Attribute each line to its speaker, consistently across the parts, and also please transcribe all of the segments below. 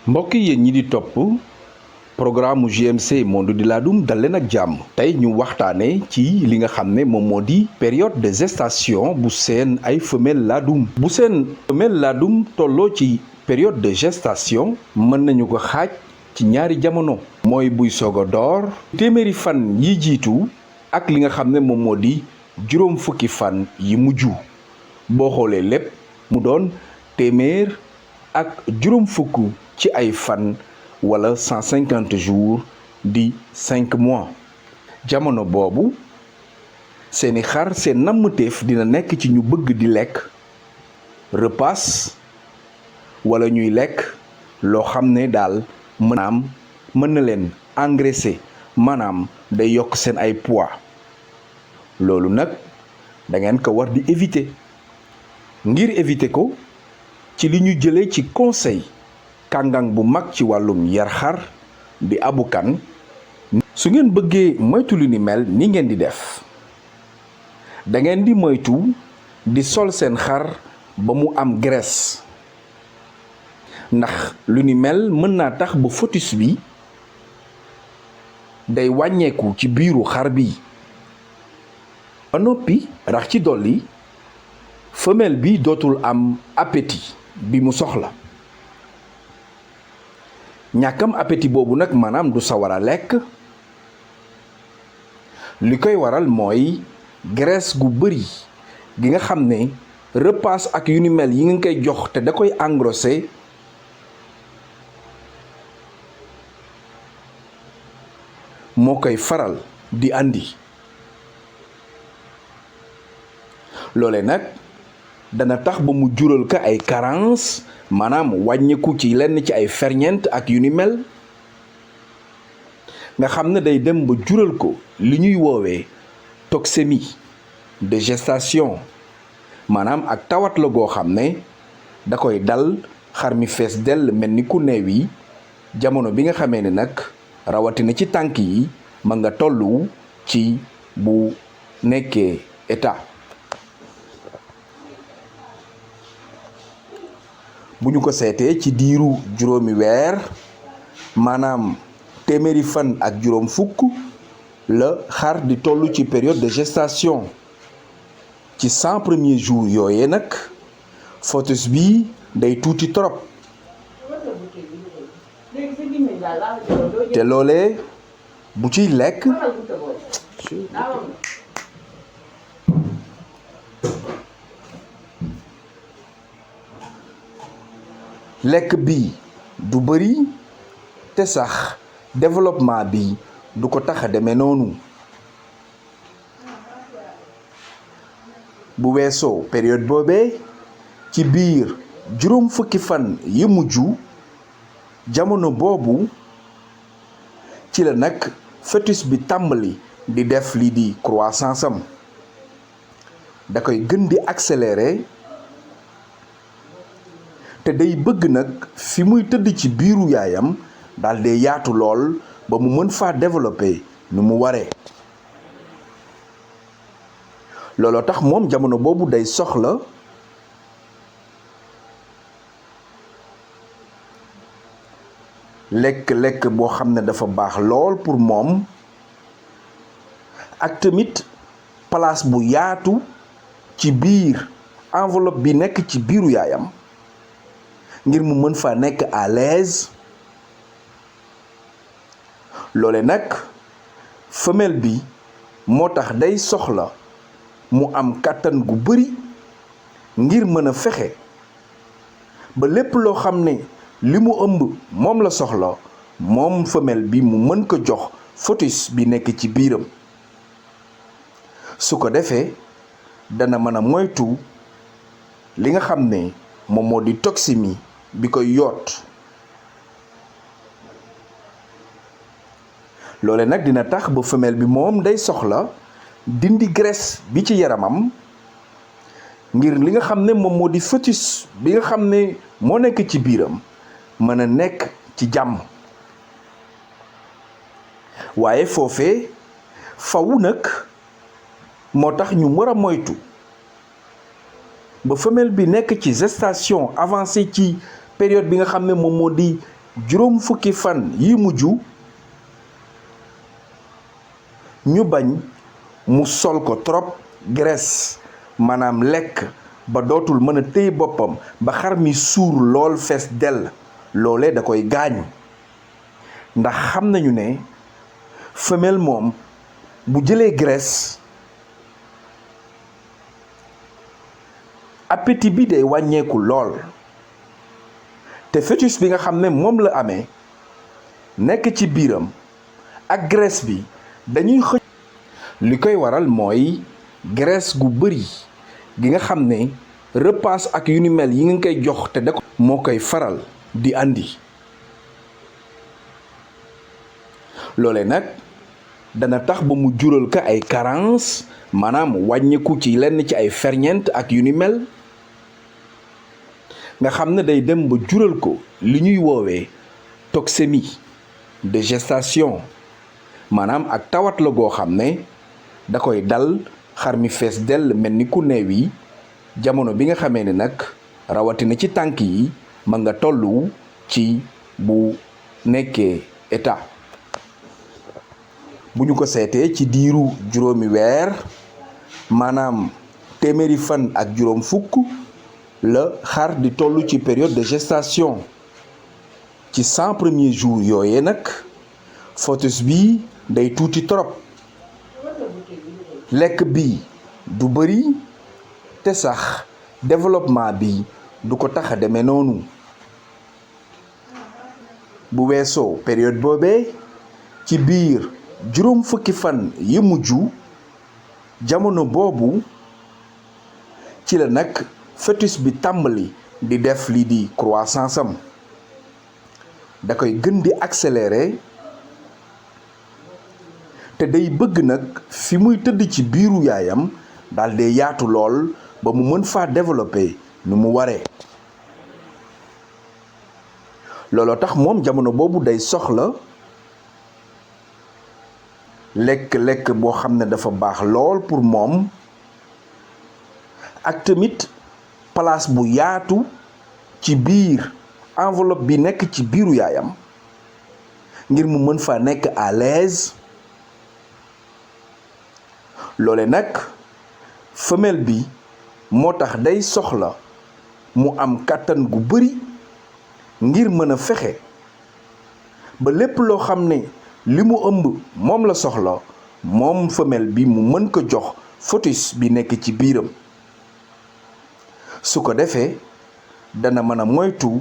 Speaker 1: mbokk yéen ñi di topp programme GMC monde di laadum dal leen ak jàmm tey ñu waxtaane ci li nga xam ne moom moo di période de gestation bu seen ay femelle laadum bu seen femelle laadum tolloo ci période de gestation mën nañu ko xaaj ci ñaari jamono mooy buy soog a door téeméeri fan yi jiitu ak li nga xam ne moom moo di juróom fukki fan yi mujj boo xoolee lépp mu doon téeméer ak juróom fukk ci ay fan wala 150 jours di 5 mois jamono boobu seeni xar seen nammteef dina nekk ci ñu bëgg di lekk repas wala ñuy lekk loo xam ne daal mën na leen engraisser maanaam day yokk seen ay poids loolu nag da ngeen ko war di éviter ngir éviter ko ci li ñu jëlee ci conseil kàngang bu mag ci wàllum yar xar di Abu Kan su ngeen bëggee moytu lu ni mel ni ngeen di def da ngeen di moytu di sol seen xar ba mu am graisse ndax lu ni mel mën naa tax ba fœtus bi day wàññeeku ci biiru xar bi ba noppi rax ci dolli femelle bi dootul am appétit bi mu soxla ñàkkam appétit boobu nag maanaam du sawar a lekk li koy waral mooy graisse gu bëri gi nga xam ne repas ak yu ni mel yi nga koy jox te da koy engrossé moo koy faral di andi loole nag dana tax ba mu jural ko ay carences maanaam wàññiku ci lenn ci ay ferñeent ak yu ni mel nga xam ne day dem ba jural ko li ñuy woowee toxémie de gestation maanaam ak tawat la goo xam ne da koy dal xar mi fees dell mel ni ku neew yi jamono bi nga xamee ne nag rawatina ci tànk yi ma nga tollu ci bu nekkee état bu ñu ko seetee ci diiru juróomi weer maanaam téeméeri fan ak juróom fukk la xar di toll ci période de gestation ci 100 premiers jours yooyee nag fœtus bi day tuuti trop te loolee bu ciy lekk lekk bi du bëri te sax développement bi du ko tax a demee noonu bu weesoo période boobee ci biir juróom fukki fan yi mujj jamono boobu ci la nag fœtus bi tàmbali di def lii di croissance am da koy gën di accélérer te day bëgg nag fi muy tëdd ci biiru yaayam daal dee yaatu lool ba mu mën faa développer nu mu waree looloo tax moom jamono boobu day soxla lekk boo xam ne dafa baax lool pour moom ak tamit place bu yaatu ci biir enveloppe bi nekk ci biiru yaayam ngir mu mën faa nekk à l'aise loole nag femelle bi moo tax day soxla mu am kàttan gu bari ngir mën a fexe ba lépp loo xam ne li mu ëmb moom la soxla moom femelle bi mu mën ko jox fœtus bi nekk ci biiram su ko defee dana mën a moytu li nga xam ne moom moo di toxémie bi koy yoot loole nag dina tax ba femelle bi moom day soxla dindi graisse bi ci yaramam ngir li nga xam ne moom moo di fœtus bi nga xam ne moo nekk ci biiram mën a nekk ci jàmm waaye foofee faw nag moo tax ñu war a moytu ba femelle bi nekk ci gestation avancée ci période bi nga xam ne moom moo di juróom fukki fan yi mujj ñu bañ mu sol ko trop graisse maanaam lekk ba dootul mën a téye boppam ba xar mi suur lool fees dell loolee da koy gaañ ndax xam nañu ne femelle moom bu jëlee graisse appétit bi day wàññeeku lool te fœtus bi nga xam ne moom la amee nekk ci biiram ak graisse bi dañuy xëcc li koy waral mooy graisse gu bari gi nga xam ne repas ak yu ni mel yi nga koy jox te da ko moo koy faral di andi loole nag dana tax ba mu jural ko ay carences maanaam wàññeeku ci lenn ci ay ferñeent ak yu ni mel nga xam ne day dem ba jural ko li ñuy woowee toxémie de gestation maanaam ak tawat la goo xam ne da koy dal xar mi fees dell mel ni ku neew yi jamono bi nga xamee ne nag rawatina ci tànk yi ma nga tollu ci bu nekkee état bu ñu ko seetee ci diiru juróomi weer maanaam téeméeri fan ak juróom fukk la xar di toll ci période de gestation ci 100 premiers jours yooyee nag fœtus bi day tuuti trop lekk bi du bëri te sax développement bi du ko tax a demee noonu bu weesoo période boobee ci biir juróom fukki fan yi mujj jamono boobu ci la nag fœtus bi tàmbali di def lii di croissance am da koy gën di accélérer te day bëgg nag fi muy tëdd ci biiru yaayam daal dee yaatu lool ba mu mën faa développer nu mu waree looloo tax moom jamono boobu day soxla lekk boo xam ne dafa baax lool pour moom ak tamit place bu yaatu ci biir enveloppe bi nekk ci biiru yaayam ngir mu mën faa nekk à l'aise loole nag femelle bi moo tax day soxla mu am kàttan gu bari ngir mën a fexe ba lépp loo xam ne li mu ëmb moom la soxla moom femelle bi mu mën ko jox fœtus bi nekk ci biiram su ko defee dana mën a moytu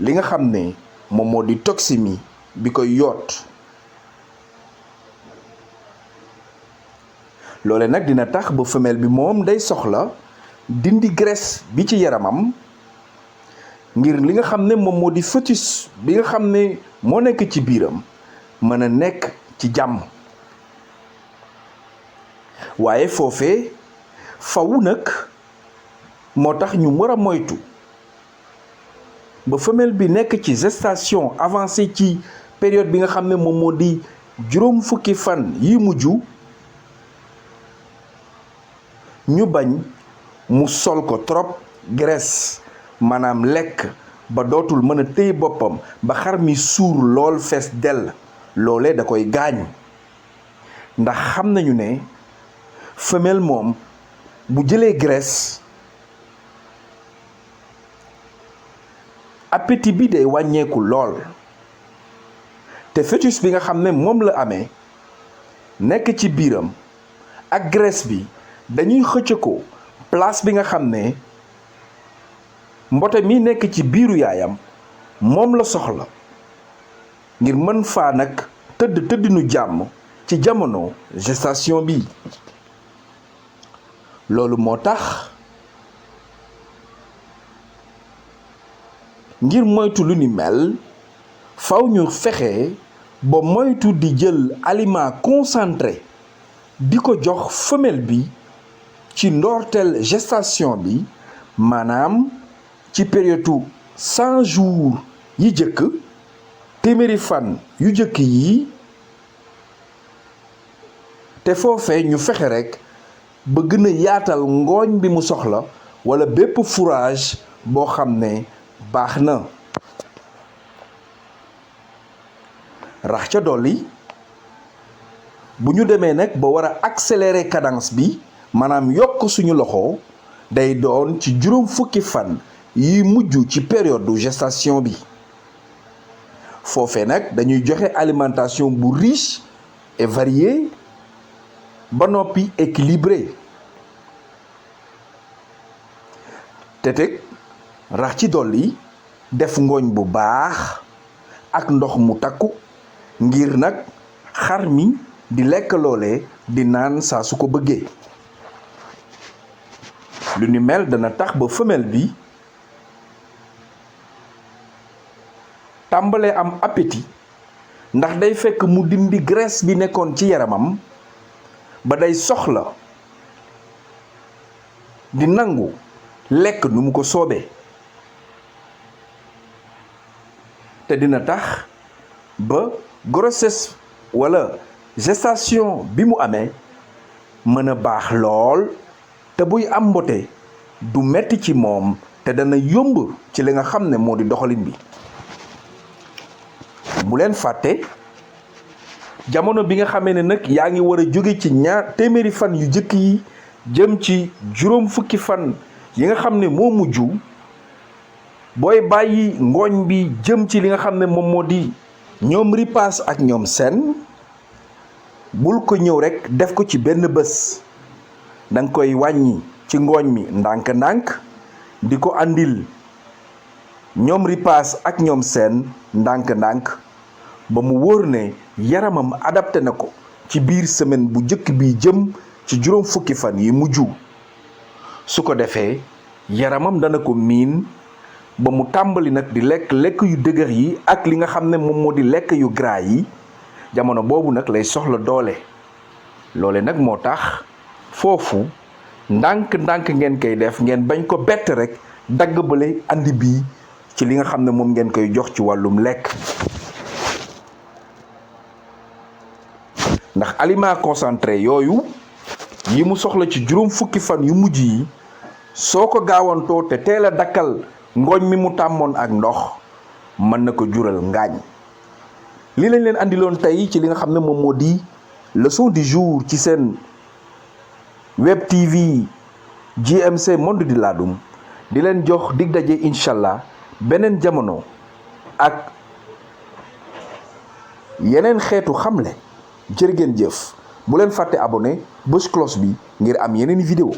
Speaker 1: li nga xam ne moom moo di toxémie bi koy yoot loole nag dina tax ba femelle bi moom day soxla dindi graisse bi ci yaramam ngir li nga xam ne moom moo di fœtus bi nga xam ne moo nekk ci biiram mën a nekk ci jàmm waaye foofee fawu nag moo tax ñu war a moytu ba femelle bi nekk ci gestation avancée ci période bi nga xam ne moom moo di juróom fukki fan yi mujj ñu bañ mu sol ko trop graisse maanaam lekk ba dootul mën a téye boppam ba xar mi suur lool fees dell loolee da koy gaañ ndax xam nañu ne femelle moom bu jëlee graisse appétit bi day wàññeeku lool te fœtus bi nga xam ne moom la amee nekk ci biiram ak graisse bi dañuy xëcc ko place bi nga xam ne mbote mi nekk ci biiru yaayam moom la soxla ngir mën faa nag tëddinu jàmm ci jamono gestation bi loolu moo tax ngir moytu lu ni mel faw ñu fexe ba moytu di jël aliment concentré di ko jox femelle bi ci ndoorteel gestation bi maanaam ci période 100 jours yi jëkk téeméeri fan yu jëkk yi te foofee ñu fexe rekk ba gën a yaatal ngooñ bi mu soxla walla bépp fourrage boo xam ne baax na rax ca dolli bu ñu demee nag ba war a accélérer cadence bi maanaam yokk suñu loxo day doon ci juróom fukki fan yi mujj ci période de gestation bi foofee nag dañuy joxe alimentation bu riche et variée ba noppi équilibré te teg rax ci dolli def ngooñ bu baax ak ndox mu takku ngir nag xar mi di lekk loole di naan saa su ko bëggee lu ni mel dana tax ba femelle bi tàmbalee am appétit ndax day fekk mu dindi graisse bi nekkoon ci yaramam ba day soxla di nangu lekk nu mu ko soobee te dina tax ba grossesse walla gestation bi mu amee mën a baax lool te buy am mbote du metti ci moom te dana yomb ci li nga xam ne moo di doxalin bi bu leen fàtte jamono bi nga xamee ne nag yaa ngi war a jóge ci téeméeri fan yu jëkk yi jëm ci juróom fukki fan yi nga xam ne moo mujj booy bàyyi ngooñ bi jëm ci li nga xam ne moom moo di ñoom ripaas ak ñoom seen bul ko ñëw rekk def ko ci benn bés danga koy wàññi ci ngooñ mi ndànk-ndànk di ko andil ñoom ripaas ak ñoom seen ndànk-ndànk ba mu wóor ne yaramam adapté na ko ci biir semaine bu njëkk bi jëm ci juróom fukki fan yi mujj su ko defee yaramam dana ko miin ba mu tàmbali nag di lekk yu dëgër yi ak li nga xam ne moom moo di lekk yu gras yi jamono boobu nag lay soxla doole loole nag moo tax foofu ndànk-ndànk ngeen koy def ngeen bañ ko bett rek dagg bale andi bii ci li nga xam ne moom ngeen koy jox ci wàllum lekk ndax aliment concentré yooyu yi mu soxla ci juróom fukki fan yu mujj yi soo ko gaawantoo te teel a dakkal ngooñ mi mu tàmmoon ak ndox mën na ko jural ngaañ li lañ leen andiloon tey ci li nga xam ne moom moo di leçon du jour ci seen web tv GMC monde di laadum di leen jox dig daje incha allah beneen jamono ak yeneen xeetu xamle jërë ngeen jëf bu leen fàtte abonné bës cloche bi ngir am yeneen vidéo